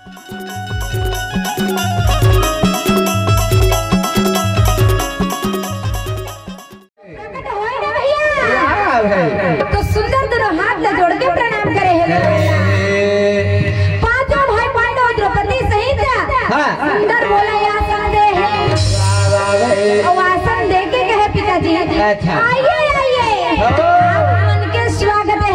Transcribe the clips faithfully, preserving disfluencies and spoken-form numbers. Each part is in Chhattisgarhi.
प्रकट होए ना भैया। वाह भाई। तो सुंदर दोनों हाथ ला जोड़ के प्रणाम करे हे। पांचों भाई पांडव द्रौपदी सहित हाँ। सुंदर बोला या संदेह। वाह, वाह भाई। और आसन दे के कहे पिताजी, अच्छा। आइए, आइए। हाँ। आप मन के स्वागत है।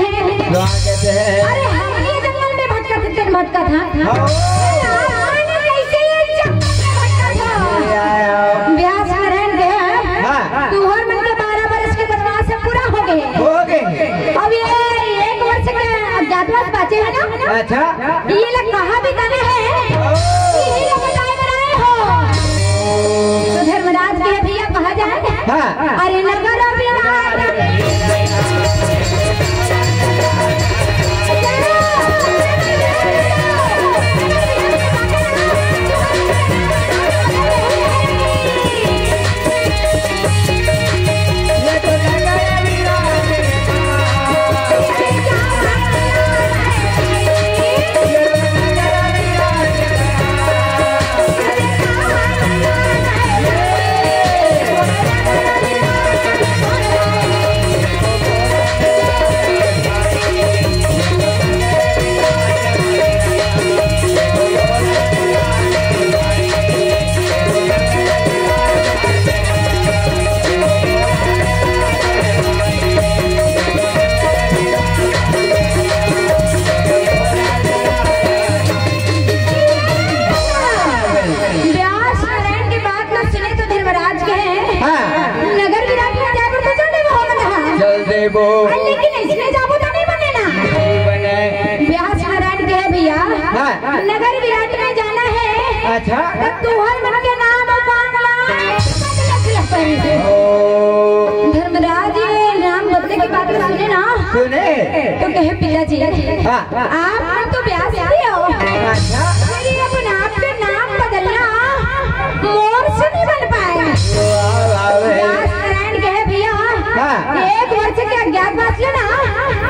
स्वागत है। अरे हम ये जंगल में भटकत भटकत हाँ। हाँ। आप मन कैसे ये जंगल में भटकत हो? या, या। व्यास नारायण के हाँ। तुहर मन के बारह बरस के वनवास ह पूरा हो गे। हो गे। अब ये एक वर्ष के अज्ञातवास बाचे हे ना? अच्छा। ये ला कहाँ बिताना हे? ओ। यही ला बताए बर आए हो। तो धर्मराज के भैया कहा जाए? हाँ। अरे नगर बिहार। व्यास नारायण के बात ला सुने तो धर्मराज कहे, हाँ। नगर विराट में जाए बर तो चल देबो हमन हा। चल देबो। अरे लेकिन इसने जाबो तो नहीं बने ना। नहीं बने। व्यास नारायण कहे भैया, हाँ। नगर विराट में जाना है। अच्छा। तो तुहर मन के नाम और काम ला बदले के पड़ी। ओ। धर्मराज ये नाम बदले के बात ला सुने ना। सुने। तो कहे पिताजी, हाँ। आप मन तो व्यास जी हो। अच्छा। फिर ये अपन आपके नाम बदलना मोर से नहीं बन पाए। वाह, वाह, वाह। व्यास नारायण कहे भैया, हाँ। एक वर्ष के अज्ञातवास ला ना,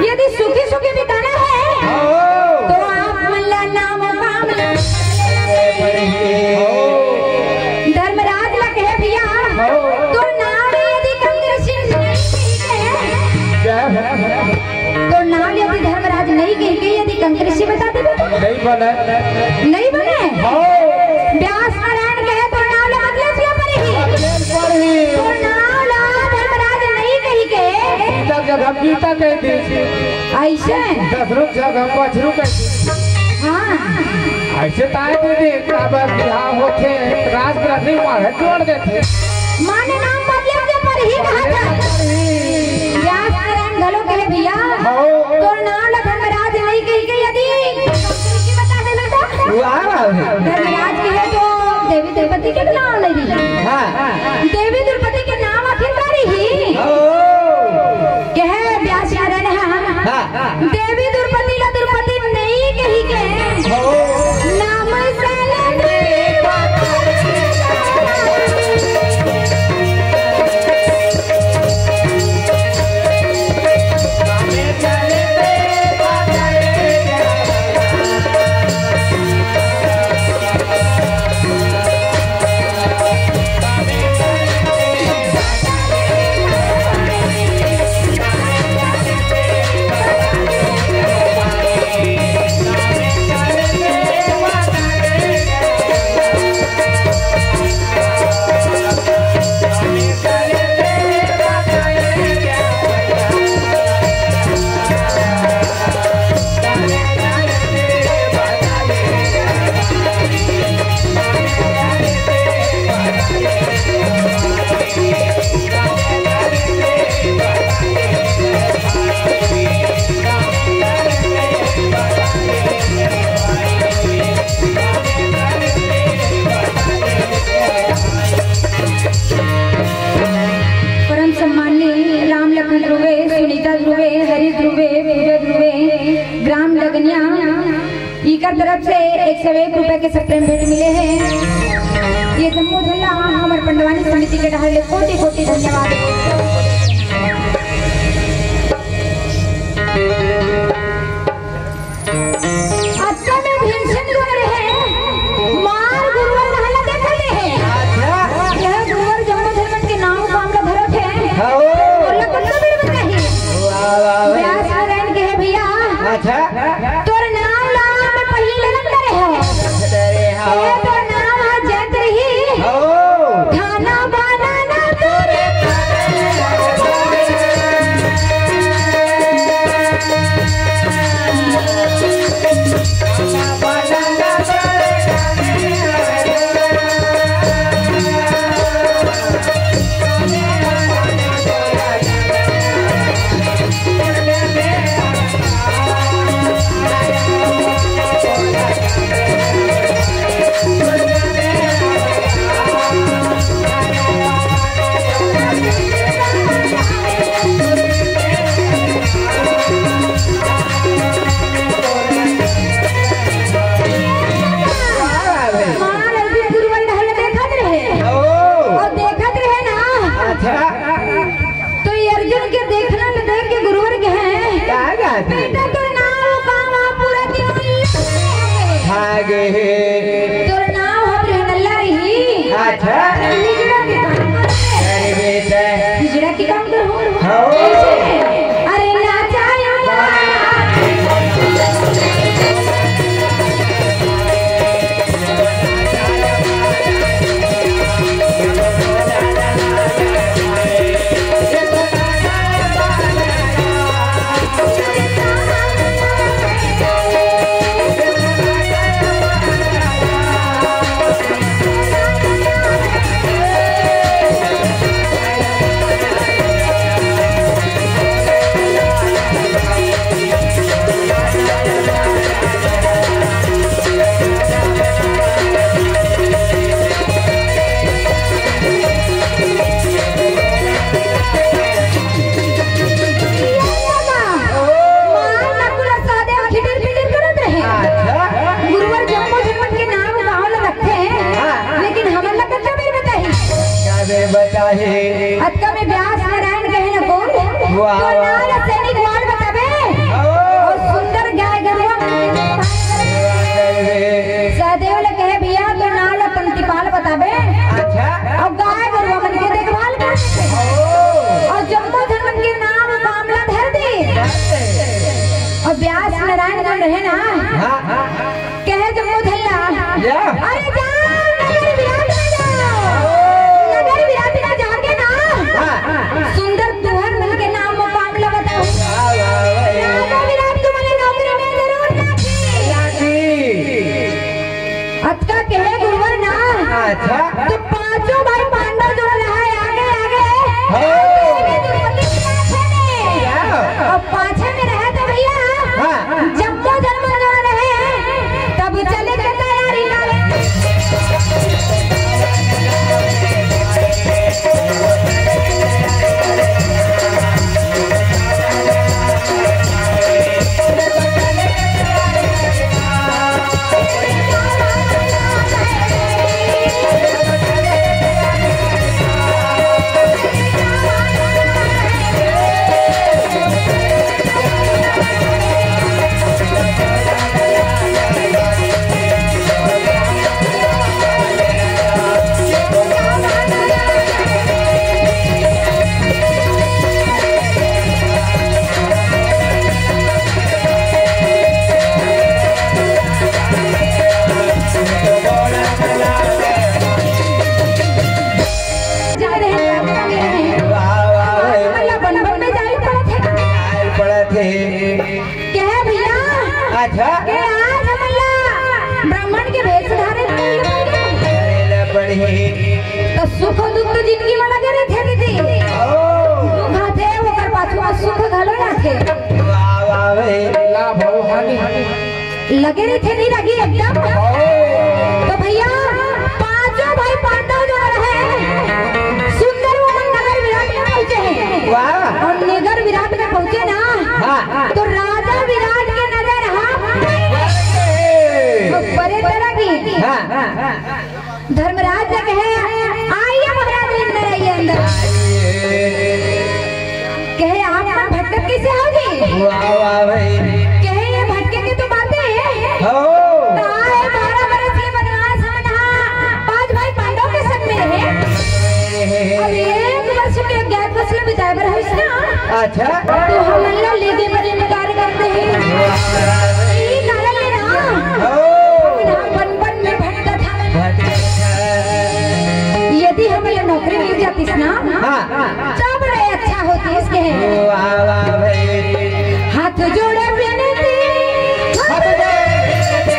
यदि सुखी सुखी बिताना है, ओ। तो आप मन ला नाम काम ला ओ। धर्मराज ला कहे भैया, ओ। तो नाम यदि कंकरसी नहीं कही के, क्या? तो नाम यदि धर्मराज नहीं कही के, यदि कंकरसी बता देबे तो? नहीं बने। नहीं बने? हाँ। व्यास नारायण कहे तो नाम ला बदले जिया पर ही। बदले पर ही। तो नाम ला धर्मराज नहीं कही के। गीता जगह गीता कह दी। ऐसे? दशरथ जगह बछरू कह दी। हाँ। ऐसे ताय दीदी, काबर बिहाव होथे, राजगृह नहीं मारे, जोड़ देथे। माने नाम बदले के पर ही कहा था। व्यास नारायण घलो कहे भैया, हाँ। तोर नाम ला धर्मराज नहीं कही के यदि कंकरसी बता देना तो। वाह, वाह। धर्मराज कहे तो देवी द्रौपदी के नाम नहीं ली। हाँ। देवी द्रौपदी के नाम आखिर का रही? ओ। कहे व्यास नारायण, हाँ। हाँ। देवी द्रौपदी ला द्रौपदी नहीं कही के। ओ। नाम से ले परम सम्माननीय राम लखन ध्रुवे, सुनीता ध्रुवे, हरि ध्रुवे, पूजा ध्रुवे, ग्राम लगनिया, इकर तरफ से एक सौ एक रुपए के सप्रेम भेंट मिले हे। ये जम्मो झन ला हमर पंडवानी समिति के डहार ले कोटि कोटि धन्यवाद। अतका में भीमसेन रो रहे। आगे हे। तोर नाम ह ब्रह्मल्ला रही। अच्छा। हिजड़ा के काम करथे। अरे बेटा। हिजड़ा के काम करहूँ। हाँ। कैसे? अरे ना जाए। मार नकुल अउ सहदेव खिटिर पिटिर करत रहे। अच्छा। गुरुवर जम्मो झन मन के नाम गाँव ल रखथे, हाँ, हाँ। लेकिन हमन ल कतका बेर बताही? का बेर बताही? अतका में व्यास नारायण कहे न कौन? वाह, तो वाह। नाल सैनिक वाल बताबे? ओ। अउ सुंदर गाय गरुवा। सहदेव ल कहे, "भैया, तो नाल पंक्तिपाल बताबे?" अच्छा। अउ गाय गरुवा मन के देखभाल कर देथे। ओ। अउ जम्मो झन मन के नाम मामला धर दे। धर दे। अउ व्यास नारायण मन रहे ना, हाँ, हाँ, हाँ। कहे जम्मो झन ला, या। "अरे जाओ, नगर विराट में जाओ। ओ। नगर विराट में जाके ना, हाँ, हाँ, हाँ। सुंदर तुंहर मन के नाम म मामला बताओ। वाह, वाह, वाह। राजा विराट तुम्हारे नौकरी में जरूर राखी।" राखी। अतका कहे गुरुवर ना, अच्छा। तो पांचों भाई पांडव जो रहा है आगे, आगे। हाँ। पाछे में। क्या? अब पाछे में रहे तो भैया, हाँ। जम्मो जन्म जो रहे, तब चले के तैयारी करे। जा रहे हैं, जा रहे हैं। वाह, वाह, वाह। मतलब बन बन में जाए पड़त है। जाए पड़त है। कहे भैया, अच्छा। के आज हमन ला ब्राह्मण के भेष धारे करे ला पड़ही। करे ला पड़ही। तो सुख दुख तो जिंदगी में लगे रहिथे दीदी। ओ। दुख आथे, ओकर पाछू में सुख घलो आथे। वाह, वाह, भाई। लाभ अउ हानि। लगे रहिथे, नहीं लगी एकदम। ओ। तो भैया, पांचों भाई पांडव जो रहे, सुंदर वो मन नगर विराट में पहुंचे हैं। वाह। अउ नगर विराट में पहुंचे ना, हाँ। तो राजा विराट के नजर, हाँ, अरे। तो बड़े तरह की। हाँ, हाँ, हाँ। धर्मराज ने कहे, "आइए महाराज, अंदर आइए, अंदर।" कहे, "आप मन भटकत कैसे हो जी?" वाह, वाह भाई। कहे, "ये भटके के तो बातें हैं।" हो। कहा है, "बारह बरस ले बनवास हमन हा पांच भाई पांडव के संग में रहे। अब एक वर्ष के अज्ञातवास ले बिताए बर होइस ना।" अच्छा। तो हमन ला लेगे बर इनकार करते हैं। ई कारण ले ना। हो। हमन हा बन बन में भटकत हवन। भटकत। यदि हमन ला नौकरी मिल जातिस ना, हाँ, हाँ। तब रे अच्छा होतिस के। वाह, वाह भाई। हाथ जोड़े विनती। हाथ जोड़े विनती।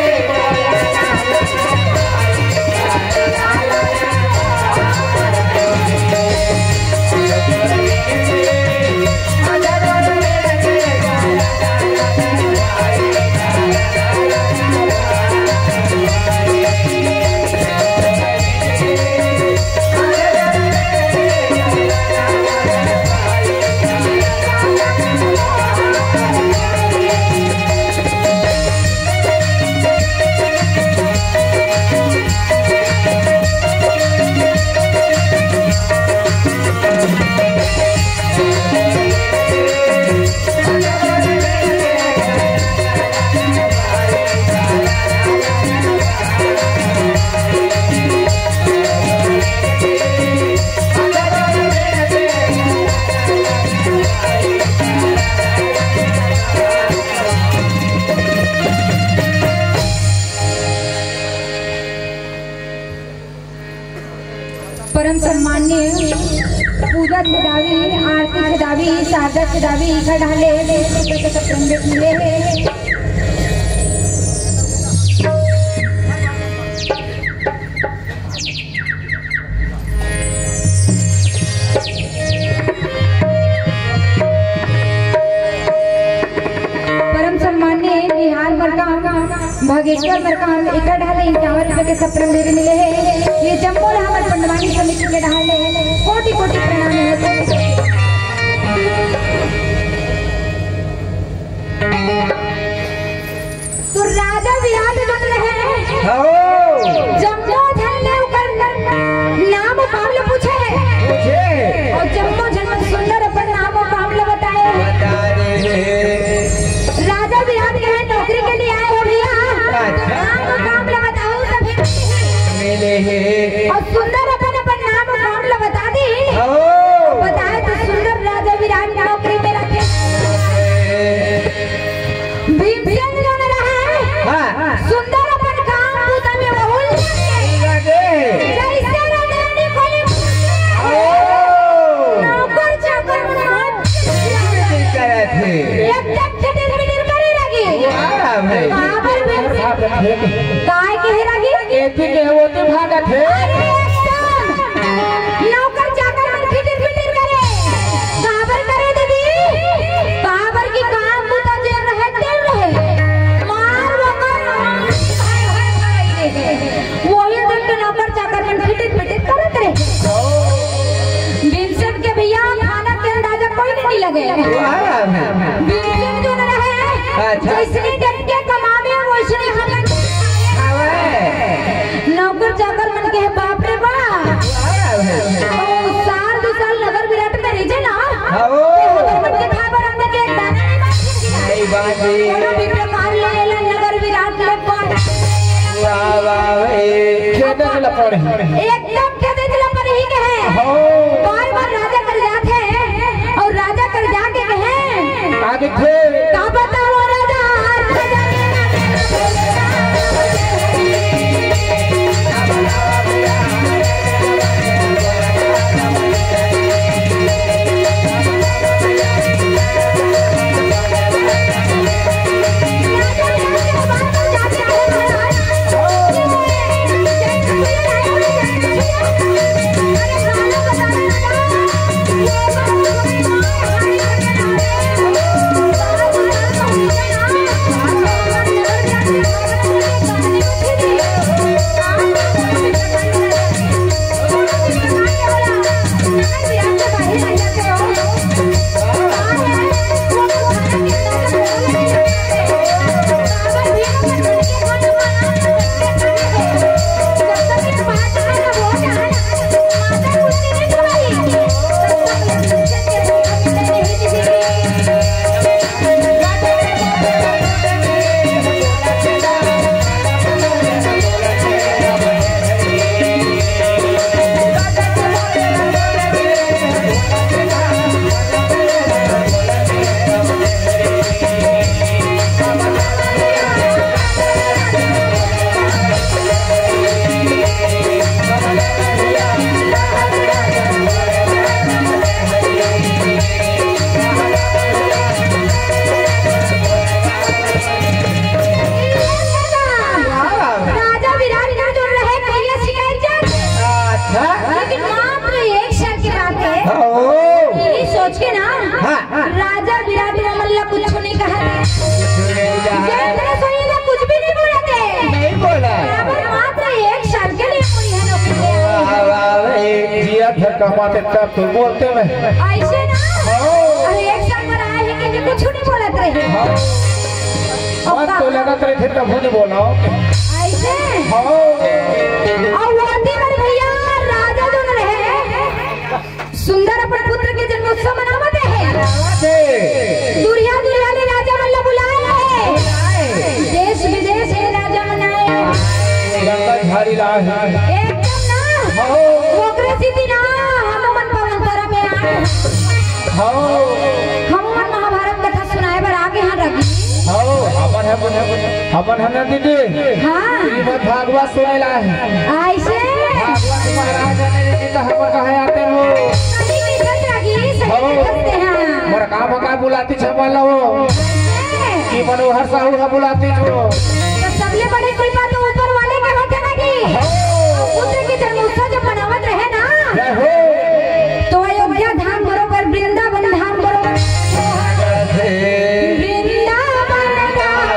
परम सम्माननीय पूजा छेदावी, आरती छेदावी, शारदा छेदावी, इखर डाहर ले पंडित मिले हे। परम सम्माननीय निहार मरकाम, भागेश्वर मरकाम, इखर डाहर ले इक्यावन रुपया के सप्रेम भेंट मिले हे। ये जम्मो ला हमर पंडवानी समिति के डाहर ले कोटि कोटि प्रणाम हे। तो राजा विराट जब रहे, हो। जम्मो झन ले ओकर नाम काम ल पूछे हे। पूछे। अउ जम्मो झन मन सुंदर अपन नाम काम ल बताए। बता दे हे। राजा विराट कहे, "नौकरी के लिए आए हो भैया? अच्छा। नाम काम ल बताओ तभी।" मिले हे। अउ सुंदर अपन अपन नाम काम ल बता दी। हो। बताए तो सुंदर राजा विराट नौकरी में रखे। भीमसेन जउन रहे, हाँ। सुंदर अपन काम बूता में वहू लगे। लगे। जइसे रंगदानी खोली, ओ। नौकर चाकर मन करत हे। एकदम खिटिर पिटिर करे लगी। वाह भाई। काबर भीमसेन? काय कहे लगी? एती के होती भागत हे। अरे एकदम। नौकर चाकर मन खिटिर पिटिर करे। काबर करे दीदी? काबर की काम बूता जे रहे, तेन रहे। मार वकर। वही दिन के नौकर चाकर मन खिटिर पिटिर करत रहे। भीमसेन के भैया खाना के अंदाजा कोई नहीं लगे। भीमसेन जो न रहे, अच्छा। जैसने डट के कमावे, वैसने खाना हवे। नौकर चाकर मन के बाप रे बाप। ओ, साल दू साल नगर विराट में रहिजे ना, हाँ। तो हमर मन के खाए बर अन्न के एक दाना नहीं बांचे। सही बात है। कोनो भी प्रकार ले एला नगर विराट ले पर। वाह, वाह, वाह, ए, खेते से लपड़ है। एकदम खेते से लपड़ ही के है। हो। बार बार राजा कर जात है, अउ राजा कर जाके कहे, आगे थे। का बताओ राजा, राजा विराट ना जोर रहे, कहिया शिकायत जात। अच्छा। लेकिन मात्र एक साल के बात है। हाँ, ओ। यही सोच के ना, हाँ। राजा विराट ने मतलब कुछ नहीं कहा। कुछ नहीं कहा। ये इतने सोइए ना, कुछ भी नहीं बोला थे। नहीं बोला। बराबर मात्र एक साल के लिए पूरी है नौकरी। वाह, वाह, वाह, ए, जिया धक्का मारते तब तो बोलते में। ऐसे ना? हाँ। अरे एक साल पर आए हैं कि कुछ नहीं बोलत रहे। हाँ। मन तो लगत रहिथे तभो नहीं बोला। ऐसे? हाँ। अउ ओती बर भैया राजा जो रहे, सुंदर अपन पुत्र के जन्मोत्सव मनावत हे। मनावत हे। दुरिहा दुरिहा ले राजा मन ला बुलाए हे। बुलाए। देश विदेश ले राजा मन आए। गंगा झाड़ी ला हे। एकदम ना। हाँ। ओकरे सेती ना हम मन पवन तारा में आए। हाँ। हम मन महाभारत कथा सुनाए बर आगे हन रघु। हाँ, अपन है, अपन है, अपन है ना दीदी। हाँ। श्रीमद् भागवत सुने ला हे। ऐसे? भागवत महाराज ने हमर कहाँ आते हो? सही कहिथस रागी, सही हो। कहिथस तेहा। मोर का बका बुलाती छपा लो। हैं? कि मनोहर साहू ह बुलाती छो। तो सबले बड़े कृपा तो ऊपर वाले के होथे ना कि। हो। अब पुत्र के जन्मोत्सव जब मनावत रहे ना, जय हो। तो अयोध्या धाम बरोबर, वृंदावन धाम बरोबर, वृंदावन धाम।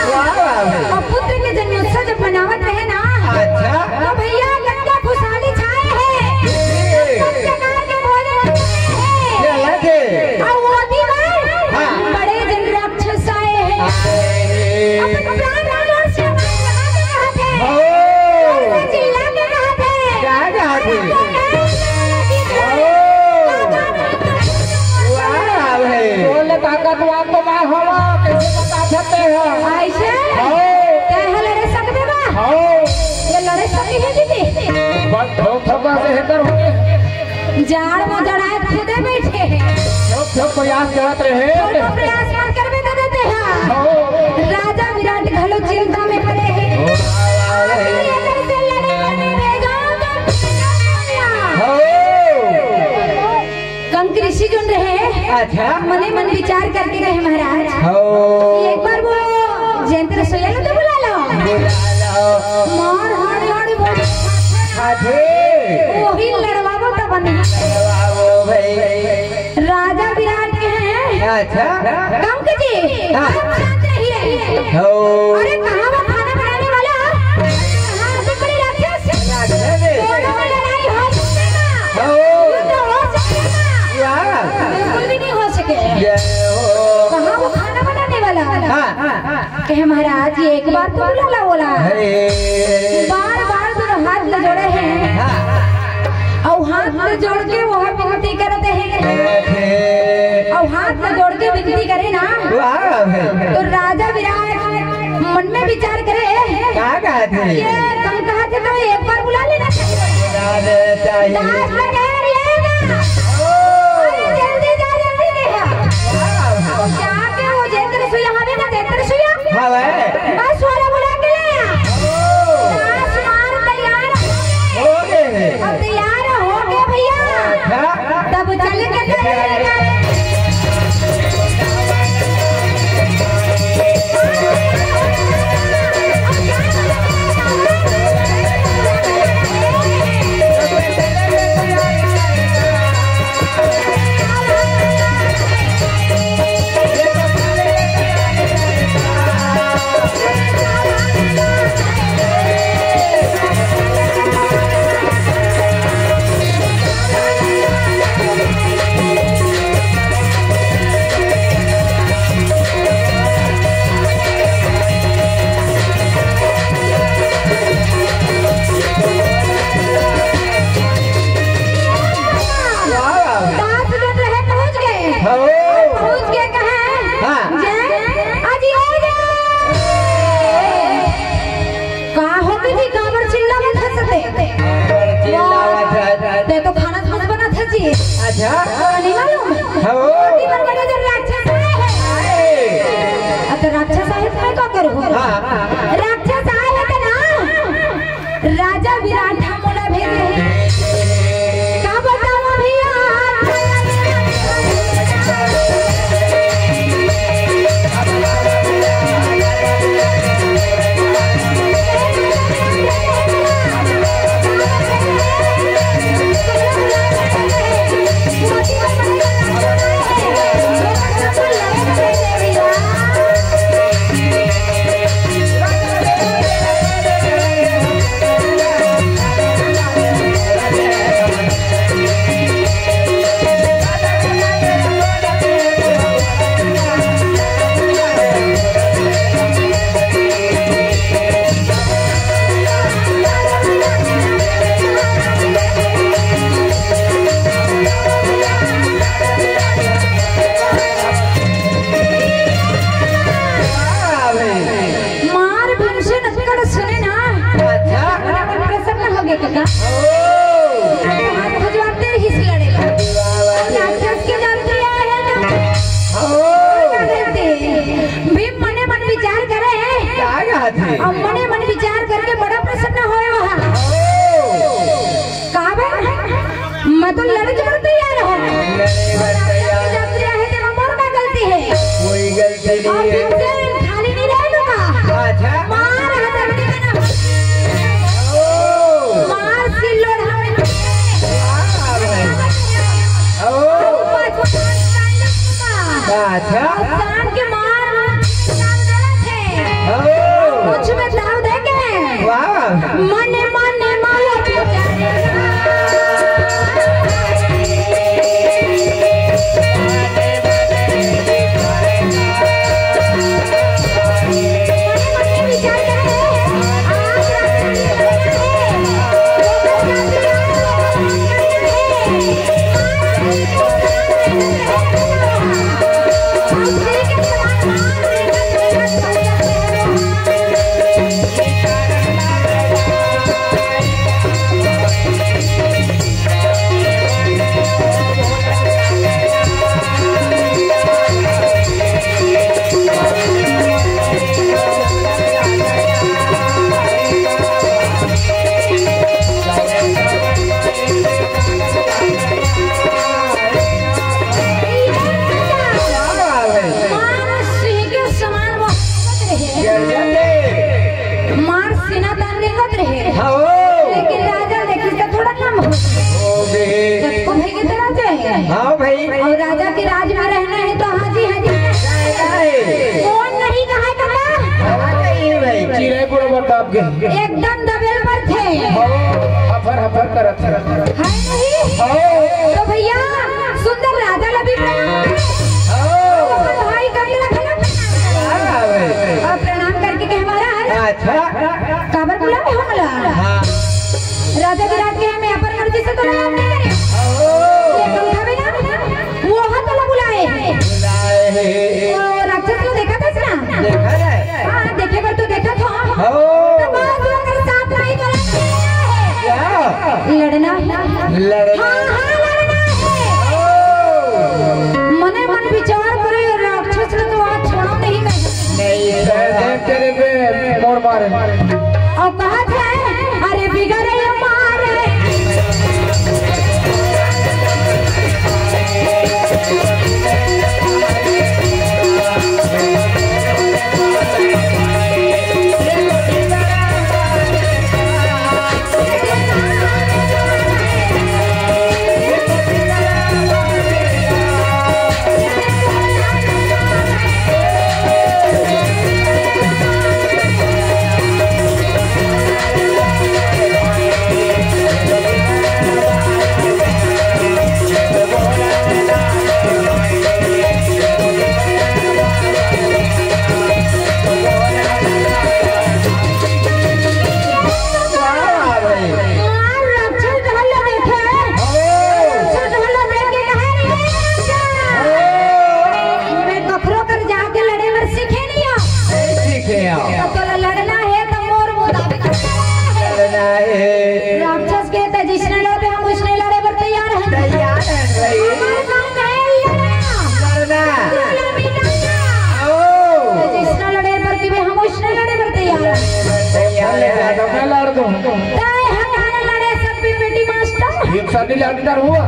वाह, वाह, वाह। और पुत्र के जन्मोत्सव जब मनावत रहे ना, अच्छा। तो भैया गंगा खुशहाली छाए हे। जी। सब प्रकार के भोजन बनते हे। क्या बात है? और वो दिन हाँ। बड़े जन राक्षस आए हे। अरे। अपन प्राण जोर से आवाज लगा के कहा थे। हो। जोर से चिल्ला के कहा थे। क्या कहा थे? अरे, हो। वाह भाई। बोले ताकतवर तो मैं हवा, कैसे बता सकते हैं? ऐसे? हाँ। तैं ह लड़े सकबे बा? हाँ। ये लड़े सके हे दीदी? बस ठोक ठोका से हेतर होके। जाड़ में जड़ाए खुदे बैठे हे। ठोक ठोक प्रयास करत रहे। छोटो प्रयास मत करबे दे देते हैं। हाँ। राजा विराट घलो चिंता में पड़े हे। हाँ। ये कैसे लड़े लड़े भेजा तो हाँ। कंक ऋषि जोन रहे, अच्छा। मने मन विचार करके कहे महाराज, हो। एक बार वो जयंत रसोईया ला तो बुला लो। बुला लो। मार हाड़ हाड़ बोल। हाँ जी। वही लड़वावो तो बने। लड़वावो भाई। राजा विराट के हैं। अच्छा। कंक जी, हाँ। आप शांत रहिए। हो। अरे कहाँ वो खाना बनाने वाला? कहाँ से बड़ी राक्षस? राक्षस। दोनों में लड़ाई हो सकते ना? हो। युद्ध हो सकते ना? वाह। बिल्कुल भी नहीं हो सके। जय हो। कहाँ वो खाना बनाने वाला? हाँ, हाँ, हाँ। कहे महाराज, ये एक बार तो बुला ला बोला। अरे। बार बार दोनों हाथ ल जोड़े हे। हाँ। अउ हाथ ल जोड़ के वो विनती करत हे। अरे। अउ हाथ ल जोड़ के विनती करे ना। वाह। तो राजा विराट मन में विचार करे। का कहत हे? ये कम कहत हे तो एक बार बुला लेना चाहिए। अरे चाहिए। दास लगे रे ना। ओ। अरे जल्दी जा, जल्दी दे। वाह। अउ जाके वो जयंत रसोईया हवे ना, जयंत रसोईया। हाँ भाई। बस वाला बुला के ले आ। ओ। दास मार तैयार हो गए। हो गए। अब तैयार हो गए भैया। हाँ। तब चल के तैयारी कर। वाह। दास जब रहे पहुंच गए। हो। पहुंच के कहे, हाँ। जय, आज ये जय। का हो गई थी, काबर चिल्लावत हस ते? काबर चिल्लावत हस? ते तो खाना थोड़ा बनात हस। अच्छा। नहीं मालूम? हाँ। ओती मन लगे जब राक्षस आए हैं। आए। अब तो राक्षस आए तो मैं का करूँ? हाँ। राक्षस आए हैं तो ना, राजा विराट हा मोला भेजे हे। का बतावं भैया? मार भीमसेन अतका सुने ना, अच्छा। मन प्रसन्न हो गए कका। ओ। हाथ खजवाते रहिस लड़े ला। राक्षस के जात ले आए हैं ना। ओ। का कहते? भीम मने मन विचार करे। का कहत हे? अब मने मन विचार करके बड़ा प्रसन्न होए वहाँ। ओ। का बे? मैं तो लड़े बर तैयार हूँ। लड़े बर तैयार। जात ले आहे, तेमा मोर का गलती है? कोई गलती नहीं है। भीमसेन खाली नहीं रहे तो का? अच्छा। मार हाथ अपने का ना। ओ। मार सिल्लोर हमें। वाह भाई। ओ। पाँच पाँच का। अच्छा। और शान के मार। ओ। कुछ में दाव दे के। वाह। मने मने माया के जाने। मने मने विचार करे। आज रात की लड़ाई है। मार सिंह के समान वो रेंगत रहे। मार सीना तान रेंगत रहे। हाँ। लेकिन राजा देखिस त थोड़ा कम हो गे। हो गे। सबको भई के तो राजा है। हाँ भाई। और राजा के राज में रहना है तो हाँ जी, हाँ जी। कौन नहीं कहा है काका? हाँ भाई। चिरई बरोबर दाब गे। एकदम दबेल पर थे। हाँ, हफर हफर करत हे। है नहीं? हाँ। तो भैया, सुंदर राजा ला भी प्रणाम करे। हाँ। अपन भाई कवि ला घलो प्रणाम करे। हाँ भाई। और प्रणाम करके कहे महाराज, अच्छा। काबर बुलाए हो मोला? हाँ। राजा विराट के मैं अपन मर्जी से तो प्रणाम नहीं करे। हाँ। ये कम खावे ना, वो हा तोला बुलाए। बुलाए हे। तो राक्षस ला देखत हस ना? देखत हे। हाँ, देखे बर तो देखत हो। हाँ। तो बस ओकर साथ नहीं तो लड़ना है। क्या? लड़ना। लड़ना। हाँ, हाँ, लड़ना है। ओ। मने मन विचार करे, राक्षस के तो आज छोड़ो नहीं मैं। नहीं, मैं देख तेरे पे मोर मारे। और कहा था, अरे बिगड़े मारे। डॉक्टर हुआ।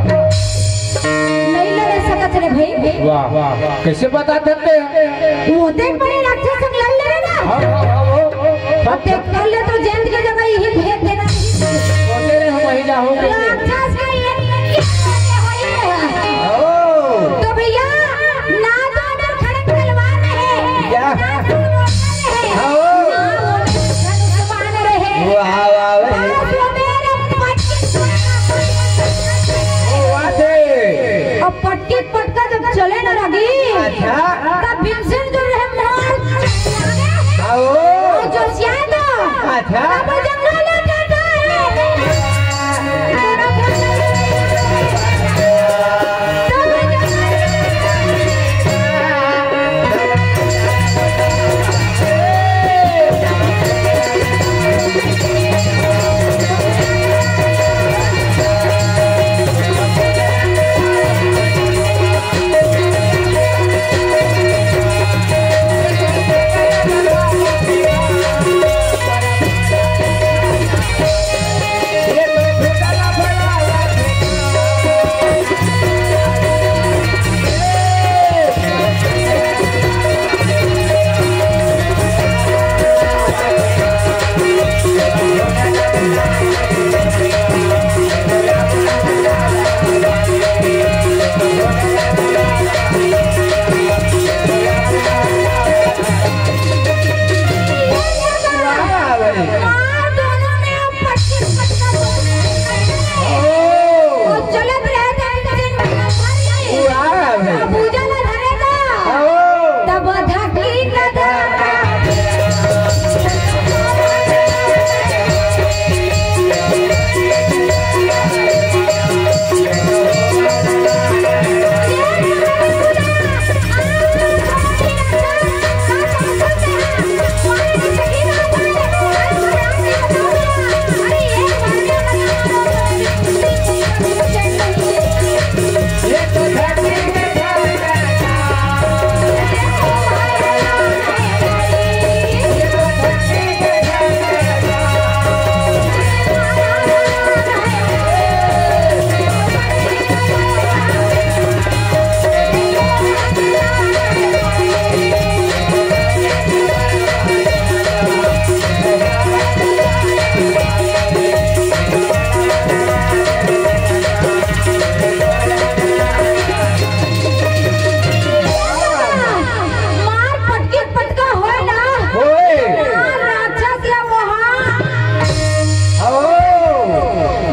नहीं लड़े सकत रे भाई। वाह, वाह, वाह। कैसे बता सकते हैं? वो देख बड़े राक्षस संग लड़ ले रहे ना। हाँ, हाँ, हाँ, हाँ, हाँ। अब देख कर ले तो जैंट के जगह यही भेज देना। सोचे रहे हम वही जाओगे। राक्षस का ये, ये, ये, ये, ये, ये। ओ। तो भैया, ना तो अनर खड़क तलवार रहे, क्या? ना तो मोटरसाइकिल रहे, हाँ। ना वो धनुष बाण रहे। वाह, वाह, वाह। बस वो मेरा पच्चीस ओ, वाह थे। अब पटकी पटका जब चले ना लगी, अच्छा। तब भीमसेन जो रहे मार आओ। और जो सियान तो अच्छा। तब जंगल में बैठा है। मार पटके पटका होए ना। होए। मार राक्षस ला वहाँ। हो।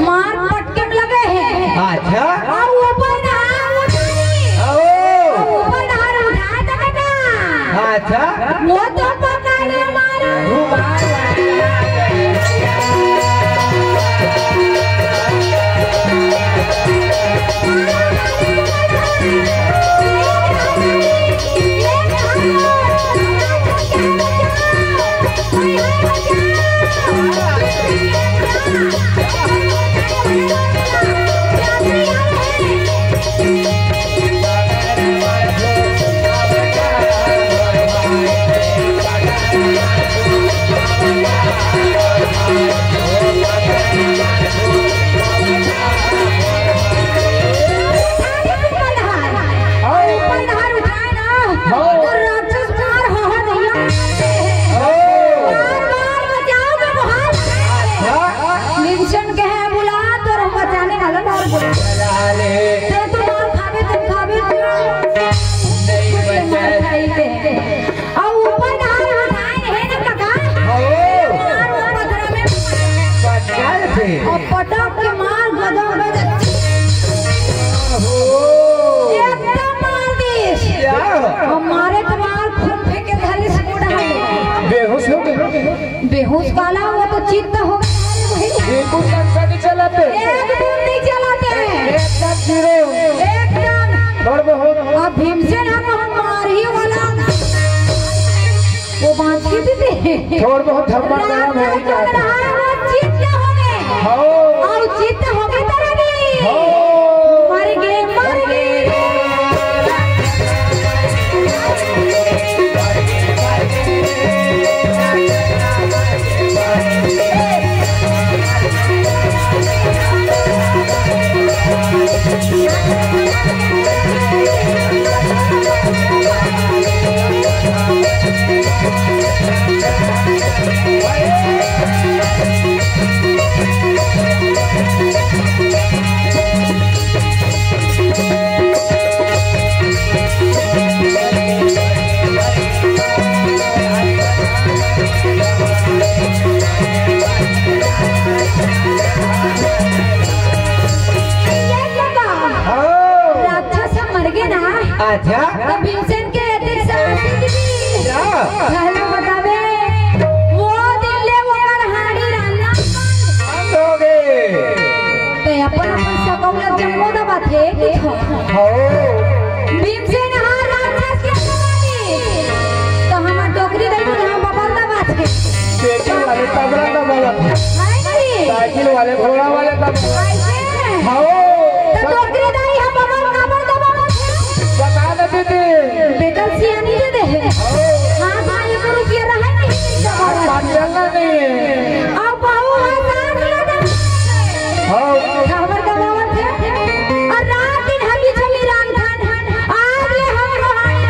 मार पटके में लगे हैं। अच्छा। और ऊपर नहार उठाई। हो। और ऊपर नहार उठाए तो बेटा। अच्छा। वो तो पकड़ मारा। घुमा भीमसेन के है बुला, तोर बचाने वाला ना और बोला। ते तो मार खाबे, तुम खाबे, तुम। मार खाई के। और ऊपर डाल उठाए रहे ना काका। हो। मार वो पथरा में। पटक के। और पटक के मार गदम गदम। हो। एकदम मार दिस। क्या? और मारे तो मार खून फेंके धालिस बूढ़ा। बेहोश हो गए। बेहोश काला, वो तो चित्त हो गया। बिल्कुल संसा नहीं चलाते। एक दिन नहीं चलाते। एकदम जीरो। एकदम। थोड़ बहुत। अब भीमसेन हमको हम मार ही वाला। वो बात की थी। थोड़ बहुत धर्म राम है, राम वो चित्त हो गए। हो। और चित्त हो गए तेरा नहीं। हो। मर गए, मर गए। अच्छा। तो भीमसेन के एतिक साहसी दीदी। क्या? हेलो बतावे, वो दिन ले ओकर हाड़ी रान्ना बंद। बंद हो गे। तो अपन अपन सकौला जम्मो दबाथे। हो। भीमसेन हा राक्षस के सवारी। तो हमर डोकरी दाई तो हम बबल दबाथे। पेटी वाले तबला दबावत हे। है नहीं? साइकिल वाले घोड़ा वाले दबावत हे। ऐसे? हो। तो डोकरी दाई हम बबल काबर दबावत हे? बता ना दीदी। बेटा सियानी दे दे। हाँ, हाँ, एक रुपया रहे नहीं। आज पाँच चलना नहीं है। अब बहू हाँ सास ला दे। हो। खबर दबावत हे। और रात दिन हबी छमी राम धान धान। आज ले हम रोहानी।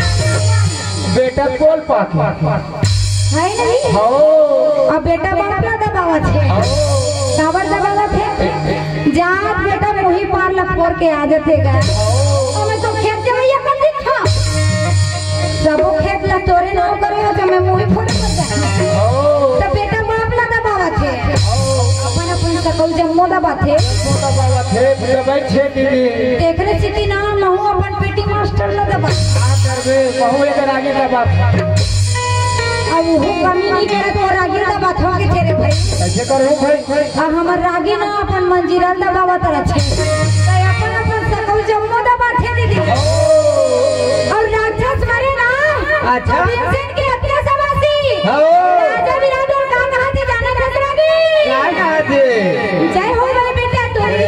बेटा बोल पाके। है नहीं? हो। अब बेटा बाप ला दबावत हे। हो। काबर दबावत हे? जात बेटा मुही पार ला फोर के आ जाथे गा। हमें तो खेत के भैया कर दिखा। सबो खेत ला तोरे नाम करे हो, तो मैं मुही फोर कर दे। हो। तो बेटा बाप ला दबावत हे। हो। अपन अपन सकल जम्मो दबाथे। जम्मो दबावत हे, दबाई छे दीदी। तेकरे सेती ना महू अपन पीटी मास्टर ला दबा। का करबे, महू एकर आगे दबा। अब वो कमी नहीं करे तो रागी दबाथो के तेरे भाई। कैसे करूँ भाई? आ हमर रागी ना अपन मंजीरा दबावत रथे। तो अपन अपन सकल जम्मो दबाथे दीदी। और राक्षस मरे ना। अच्छा। भीमसेन के हत्या सबासी। हो। राजा विराट और का कहा थे जाना दस रागी। का कहा थे? जय हो रे बेटा तोरी।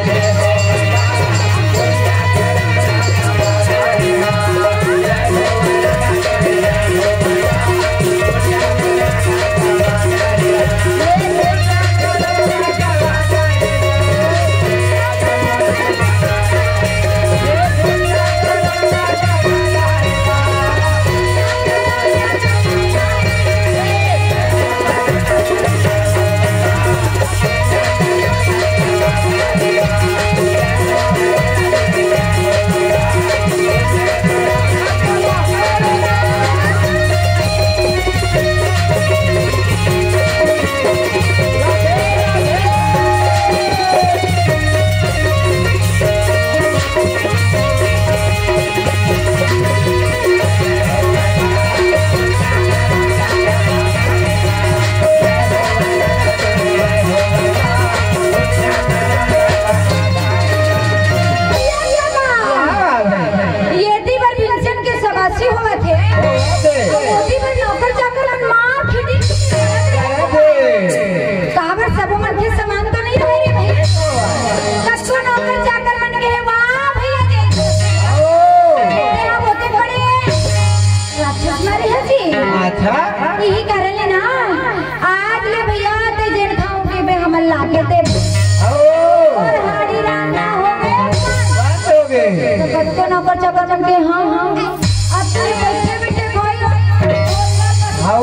ये ती बर भीमसेन के सबासी होवत हे। होवत हे। अउ ओती बर नौकर चाकर मन मार खींची खींची करत हे। काबर सबो मन के समान तो नहीं रहे रे भाई। कतको नौकर चाकर मन के हे, वाह भैया जी। ओ। तेरा होते बड़े राक्षस मारे है जी। अच्छा। यही कारण है ना। आज ले भैया ते जेन खाओ पीबे हमन लाके दे। ओ। और हाड़ी राम ना हो गए। बात हो गए। तो कतको नौकर चाकर मन के हाँ, हाँ। अब ते बैठे बैठे भाई। हाँ, ओ।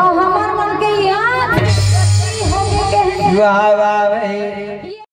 और हमार मन के याद हो गए के हैं। वाह, वाह, भाई।